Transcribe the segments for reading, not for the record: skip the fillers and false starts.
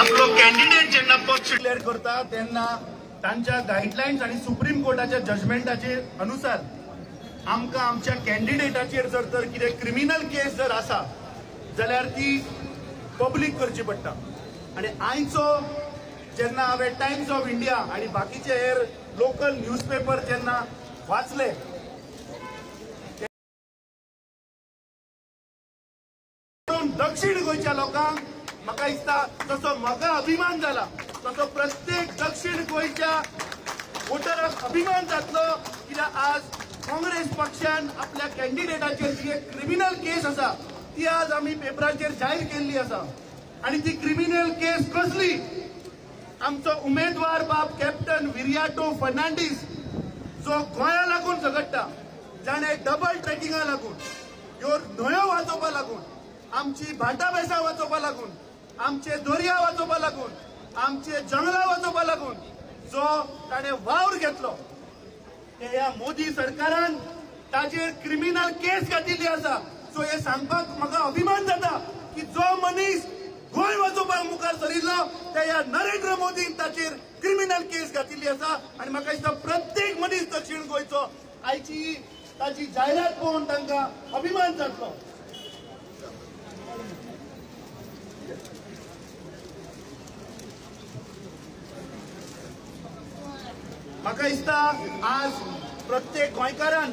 आपलो कॅन्डिडेट जेन्ना पक्ष डिक्लेअर करता तेन्ना तांच्या गायडलायन्स आनी सुप्रीम कोर्टाच्या जजमेंटाचे अनुसार आमकां आमच्या कॅन्डिडेटाचेर जर तर कितें क्रिमिनल केस जर आसा जाल्यार ती पब्लीक करची पडटा. आनी आयचो जेन्ना हांवें टायम्स ऑफ इंडिया आनी बाकीचे हेर लोकल न्यूजपेपर जेन्ना वाचले दक्षिण गोंयच्या लोकांक म्हाका दिसता जसो म्हाका अभिमान जाला तसो प्रत्येक दक्षिण गोंयच्या वोटराक अभिमान जातलो कित्याक आज काँग्रेस पक्षान आपल्या कॅन्डिडेटाचेर जी एक क्रिमिनल केस आसा ती आज आमी पेपराचेर जाहीर केल्ली आसा. आनी ती क्रिमिनल केस कसली? आमचो उमेदवार बाब कॅप्टन विरियाटो फर्नांडीस जो गोंया लागून झगडटा, जाणें डबल ट्रॅकिंगा लागून, ह्यो न्हंयो वाचोवपा लागून, आमची भाटां बेसां वाचोवपा लागून, आमचे दर्या वाचोवपा लागून, आमचे जंगलां वाचोवपा लागून जो ताणें वावर घेतलो ते ह्या मोदी सरकारान ताजेर क्रिमिनल केस घातिल्ली आसा. सो हे सांगपाक म्हाका अभिमान जाता की जो मनीस गोंय वाचोवपाक मुखार सरिल्लो ते ह्या नरेंद्र मोदीन ताचेर क्रिमिनल केस घातिल्ली आसा. आनी म्हाका दिसता प्रत्येक मनीस दक्षिण गोंयचो आयची ताची जायरात पळोवन तांकां अभिमान जातलो. म्हाका दिसता आज प्रत्येक गोंयकारान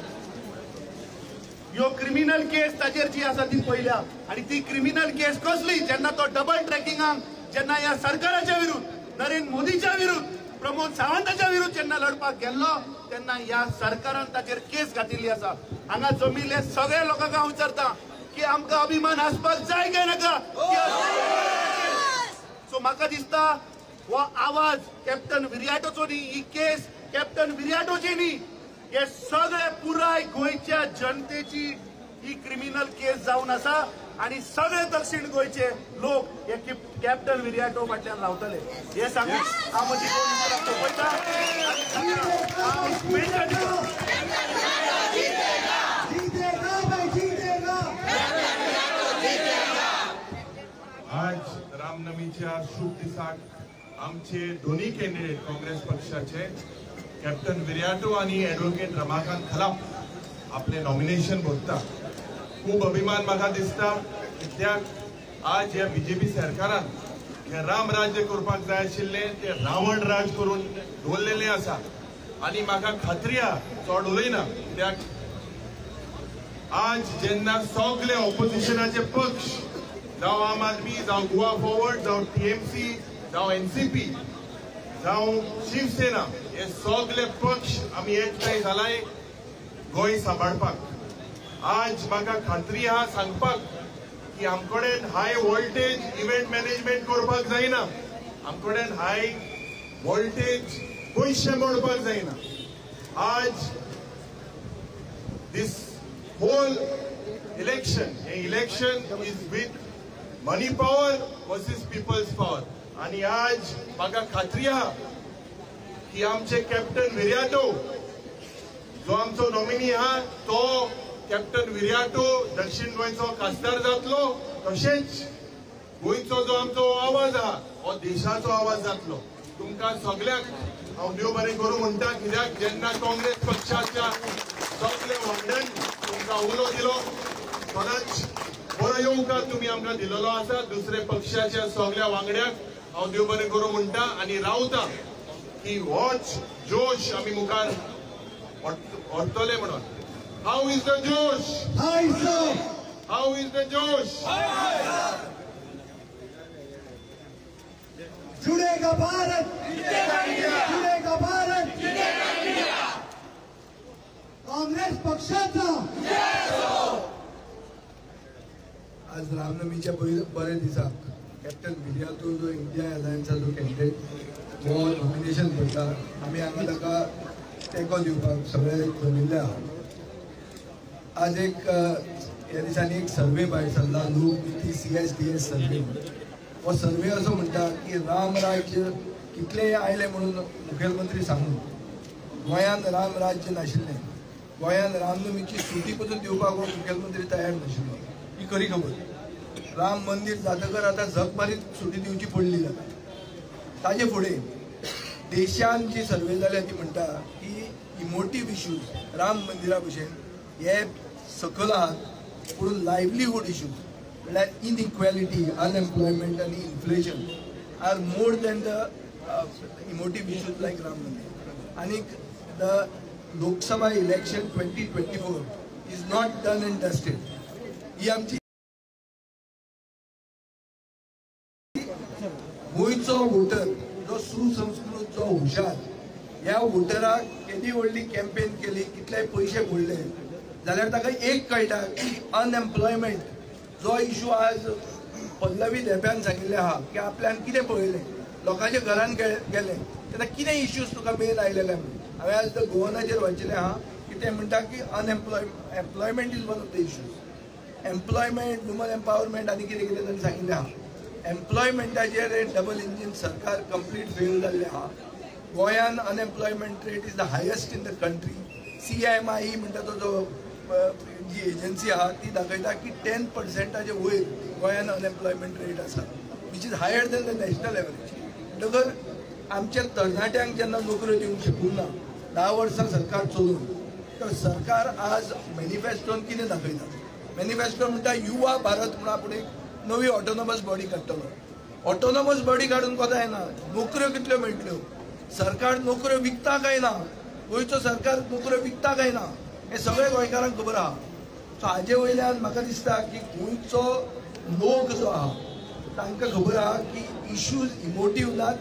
ह्यो क्रिमिनल केस ताचेर जी आसा ती पळयल्या. आनी ती क्रिमिनल केस कसली? जेन्ना तो डबल ट्रॅकिंगाक जेन्ना ह्या सरकाराच्या विरुद्ध, नरेंद्र मोदीच्या विरुद्ध, प्रमोद सावंताच्या विरुद्ध जेन्ना लढपाक गेल्लो तेन्ना ह्या सरकारान ताचेर केस घातिल्ली आसा. हांगा जमिल्ले सगळ्या लोकांक हांव विचारता की आमकां अभिमान आसपाक जाय काय नाका? सो म्हाका दिसता हो आवाज कॅप्टन विरियाटोचो न्ही, ही केस कॅप्टन विरियाटोची न्ही, हे सगळे पुराय गोंयच्या जनतेची ही क्रिमिनल केस जावन आसा. आनी सगळे दक्षिण गोंयचे लोक हे कॅप्टन विरियाटो फाटल्यान रावतले हे सांगून हांव म्हजी दोन सोंपयता. आज रामनवमीच्या शुभ दिसाक आमचे दोन्ही कॅन्डिडेट काँग्रेस पक्षाचे कॅप्टन विरियाटो आणि ॲडव्होकेट रमाकांत खलाप आपले नॉमिनेशन भरता. खूब अभिमान म्हाका दिसता कित्याक आज ह्या बीजेपी सरकारान हे राम राज्य करपाक जाय आशिल्लें ते रावण राज करून दवरलेलें आसा. आनी म्हाका खात्री आहा, चड उलयना, कित्याक आज जेन्ना सगळे ऑपोजिशनाचे पक्ष जावं आम आदमी, जावं गोवा फॉरवर्ड, जावं टीएमसी, जावं एनसीपी, जावं शिवसेना, हे सगळे पक्ष आमी एकठांय जालाय गोंय सांबाळपाक. आज म्हाका खात्री आहा सांगपाक की आमकडेन हाय व्होल्टेज इव्हेंट मॅनेजमेंट करपाक जायना, आमकडेन हाय व्होल्टेज पयशे मोडपाक जायना. आज this whole election, hey election is with money power versus people's power. आनी आज म्हाका खात्री आहा की आमचे कॅप्टन विरियाटो जो आमचो नॉमिनी आहा तो कॅप्टन विरियाटो दक्षिण गोंयचो खासदार जातलो, तशेंच गोंयचो जो आमचो आवाज आहा हो देशाचो आवाज जातलो. तुमकां सगळ्यांक हांव देव बरें करूं म्हणटा, कित्याक जेन्ना काँग्रेस पक्षाच्या सगळे वांगड्यान तुमकां उलो दिलो सदांच बरो येवकार तुमी आमकां दिलेलो आसा. दुसरे पक्षाच्या सगळ्या वांगड्यांक हांव देव बरें करूं म्हणटा आनी रावता की होच जोश आमी मुखार व्हरतले म्हणून. How is the josh? High sir. How is the josh? जुड़ेगा भारत, जुड़ेगा भारत, काँग्रेस पक्षाचा. आज रामनवमीच्या बरे दिसाक कॅप्टन विरियाटो जो इंडिया अलायन्साचो कॅन्डिडेट हो नॉमिनेशन करता, आमी हांगा ताका तेंको दिवपाक सगळे जमिल्ले आहा. आज एक ह्या दिसांनी एक सर्वे भायर सरला, लोकनीती CSDS सर्वे. हो सर्वे असो म्हणटा की राम राज्य कितलेय आयले म्हणून मुखेलमंत्री सांगून गोंयांत राम राज्य नाशिल्लें, गोंयांत रामनवमीची सुटी पसून दिवपाक हो मुखेलमंत्री तयार नाशिल्लो, ही खरी खबर. राम मंदिर जातकर आतां झक मारीत सुटी दिवची पडली जाता. ताजे फुडें देशान जी सर्वे जाल्या ती म्हणटा की इमोटीव इश्यूज राम मंदिरा भशेन हे सकयल आहात, पूण लायवलीहूड इश्यूज म्हणल्यार इनइक्वॅलिटी, अनएम्प्लॉयमेंट आनी inflation are more than the emotive issues like Ram Mandir. आनीक the Lok Sabha election 2024 is not done and dusted. ही आमची गोंयचो वोटर जो सुसंस्कृत, जो हुशार, ह्या वोटराक केदी व्हडली कॅम्पेन केली, कितले पयशे फोडले जाल्यार ताका एक कळटा की अनएम्प्लॉयमेंट जो इशू आज पल्लवी धेंप्यान सांगिल्लें आहा की आपल्यान कितें पळयलें, लोकांच्या घरान गेले तेन्ना कितें इश्यूज तुका मेन आयलेले म्हणून. हांवें आज the गोवनाचेर वाचिल्लें आहा की ते म्हणटा की employment is one of the issues. Employment, woman empowerment आनी कितें कितें तांणी सांगिल्लें आहा. एम्प्लॉयमेंटाचेर डबल इंजीन सरकार कंप्लीट फेल जाल्लें आहा. गोंयान unemployment rate is the highest in the country. CMIE म्हणटा तो जो जी एजन्सी आहा ती दाखयता की 10%चे वयर गोंयान अनएम्प्लॉयमेंट रेट आसा, which is higher than the national average. म्हणटकर आमच्या तरणाट्यांक जेन्ना नोकऱ्यो दिवंक शकूंक ना 10 वर्सां सरकार चलोवन, तर सरकार आज मॅनिफेस्टोन कितें दाखयता? मॅनिफेस्टो म्हणटा युवा भारत म्हणून आपूण एक नवी ऑटोनॉमस बॉडी काडटलो. ऑटोनॉमस बॉडी काडून कोता येना, नोकऱ्यो कितल्यो मेळटल्यो? सरकार नोकऱ्यो विकता काय ना? गोंयचो सरकार नोकऱ्यो विकता काय ना हें सगळें गोंयकारांक खबर आहा. सो हाजे वयल्यान म्हाका दिसता की गोंयचो लोक जो आहा तांकां खबर आहा की इश्यूज इमोटीव नात,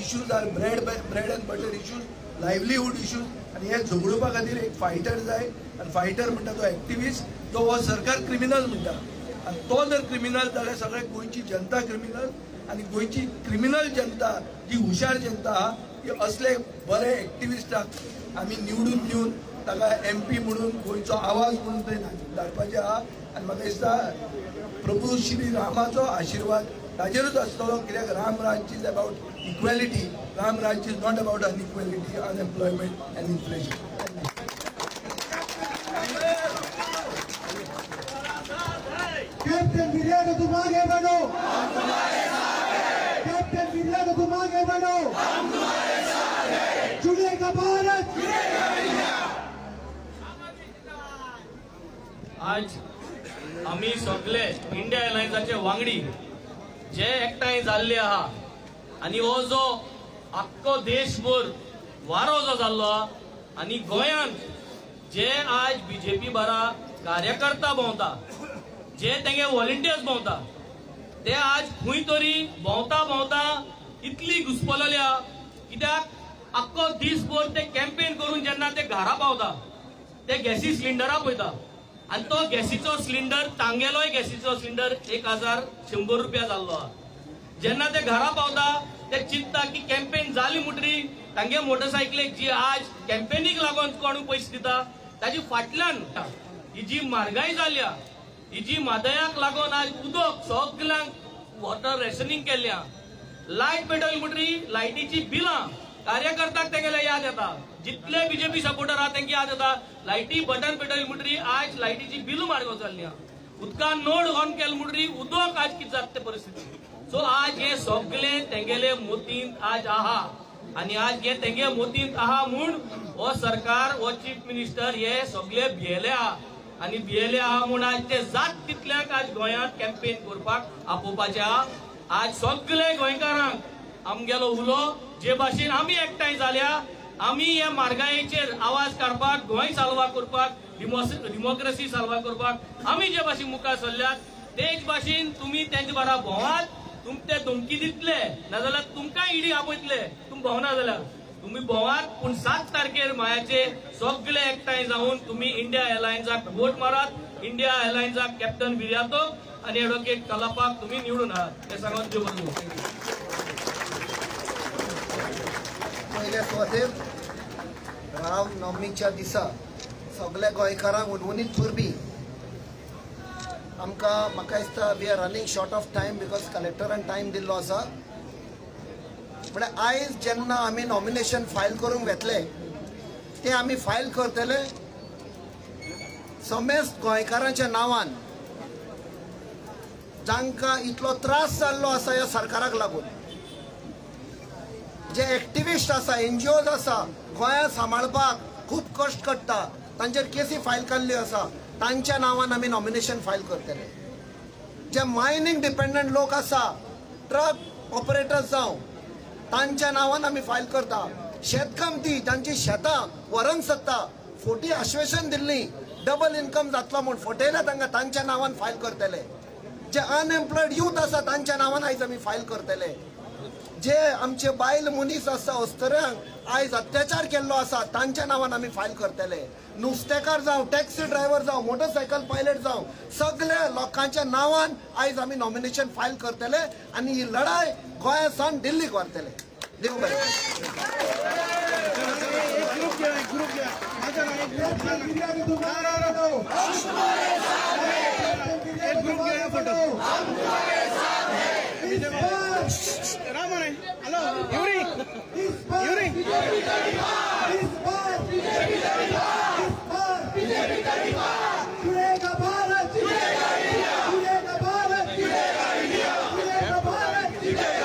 issues are bread and butter issues, livelihood issues. आनी हे झगडुपा खातीर एक फायटर जाय, आनी फायटर म्हणटा तो एक्टिविस्ट, जो हो सरकार क्रिमिनल म्हणटा. आनी तो जर क्रिमिनल जाल्यार सगळे गोंयची जनता क्रिमिनल, आनी गोंयची क्रिमिनल जनता जी हुशार जनता आहा ती असले बरे एक्टिविस्टाक आमी निवडून दिवन ताका MP म्हणून गोंयचो आवाज म्हणून थंय धाडपाचें आहा. आनी म्हाका दिसता प्रभू श्री रामाचो आशिर्वाद ताजेरूच आसतलो, कित्याक Ram Rajya is about equality, Ram Rajya is not about unequality, unemployment and inflation. Captain Viriato तुम आगे बढ़ो, हम तुम्हारे साथ हैं। कैप्टन विरियातो तुम आगे बढ़ो, हम तुम्हारे साथ हैं। जुड़ेगा भारत, जुड़ेगा इंडिया। आज आमी सगळे इंडिया अलायन्साचे वांगडी जे एकठांय जाल्ले आहा आनी हो जो आख्खो देशभर वारो जो जाल्लो आहा आनी गोंयांत जे आज बीजेपी बारा कार्यकर्ता भोंवता, जे तेंगे व्हॉलंटियर्स भोंवता, ते आज खंय तरी भोंवता भोंवता इतली घुसपलेल्या कित्याक आख्खो दीसभर ते कॅम्पेन करून जेन्ना ते घरा पावता ते गॅसी सिलिंडरा पळयता आनी तो गॅसीचो सिलिंडर तांगेलोय गॅसीचो सिलिंडर 1100 रुपया जाल्लो आहा. जेन्ना ते घरा पावता ते चिंतता की कॅम्पेन जाली म्हणटरी तांगे मोटरसायकलीक जी आज कॅम्पेनीक लागून कोण पयशे दिता ताजी फाटल्यान ही जी म्हारगाय जाल्या, ही जी म्हादयाक लागून आज उदक सगल्यांक वॉटर रेशनिंग केल्ल्या, लायट पेटवली म्हणटरी लायटीची बिलां कार्यकर्त्याक तेगेले याद येता, जितले बीजेपी सपोर्टर आहा तेंकां याद येता लायटी बटन पेटवली म्हणटरी आज लायटीची बिल म्हारग जाल्ली आहा, उदकान नोड ऑन केल म्हणटरी उदक आज कितें जाता ते परिस्थिती. सो आज हे सगळे तेंगेले मोतींत आज आहा आनी आज हे तेंगे मोतींत आहा म्हूण हो सरकार, हो चीफ मिनिस्टर हे सगळे भियेले आहा आनी भियेले आहा म्हूण आज ते जात तितल्याक आज गोंयांत कॅम्पेन करपाक आपोवपाचे आहा. आज सगळे गोंयकारांक आमगेलो उलो जे भाशेन आमी एकठांय जाल्या, आमी ह्या म्हारगायेचेर आवाज काडपाक, गोंय साल्वार करपाक, डेमोक्रेसी साल्वार करपाक आमी जे भाशेन मुखार सरल्यात तेच भाशेन तुमी तेंचे बारा भोंवात, तुमकां ते धमकी दितले, नाजाल्यार तुमकां इडी आपयतले तुमी भोंवना जाल्यार. तुमी भोंवात पूण 7 तारखेर मायाचे सगळे एकठांय जावन तुमी इंडिया अलायन्साक वोट मारात, इंडिया अलायन्साक कॅप्टन विरियातो आनी एडवोकेट कलापाक तुमी निवडून आहात हें सांगून देव बरें करूं. पयले सुवातेर रामनवमीच्या दिसा सगळ्या गोंयकारांक हुनहुनीत परबीं. आमकां म्हाका दिसता we are running short of time because कलेक्टरान time दिल्लो आसा. म्हळ्यार आयज जेन्ना आमी नॉमिनेशन फायल करूंक वेतले तें आमी फायल करतले समेस्त गोंयकारांच्या नांवान. जांकां इतलो त्रास जाल्लो आसा ह्या सरकाराक लागून, जे एक्टिविस्ट आसा, एनजीओज आसा, गोंया सांबाळपाक खूब कश्ट काडटा, तांचेर केसी फायल केल्ल्यो आसा, तांच्या नांवान आमी नॉमिनेशन फायल करतले. जे मायनींग डिपेंडंट लोक आसा, ट्रक ऑपरेटर्स जावं, तांच्या नांवान आमी फायल करता. शेतकामती जांची शेतां व्हरोंक सोदता, फोटी आश्वासन दिल्ली डबल इन्कम जातलो म्हूण फटयल्या तांकां, तांच्या नांवान फायल करतले. जे अनएम्प्लॉयड यूथ आसा तांच्या नांवान आयज आमी फायल करतले. जे आमचे बायल मनीस आसा, अस्तुऱ्यांक आयज अत्याचार केल्लो आसा, तांच्या नांवान आमी फायल करतले. नुस्तेकार जावं, टॅक्सी ड्रायव्हर जावं, मोटरसायकल पायलट जावं, सगळ्या लोकांच्या नांवान आयज आमी नॉमिनेशन फायल करतले आनी ही लढाय गोंया सावन दिल्लीक व्हरतले. देव बरें. जुड़ेगा भारत, जुड़ेगा भारत, जुड़ेगा भारत, जुड़ेगा।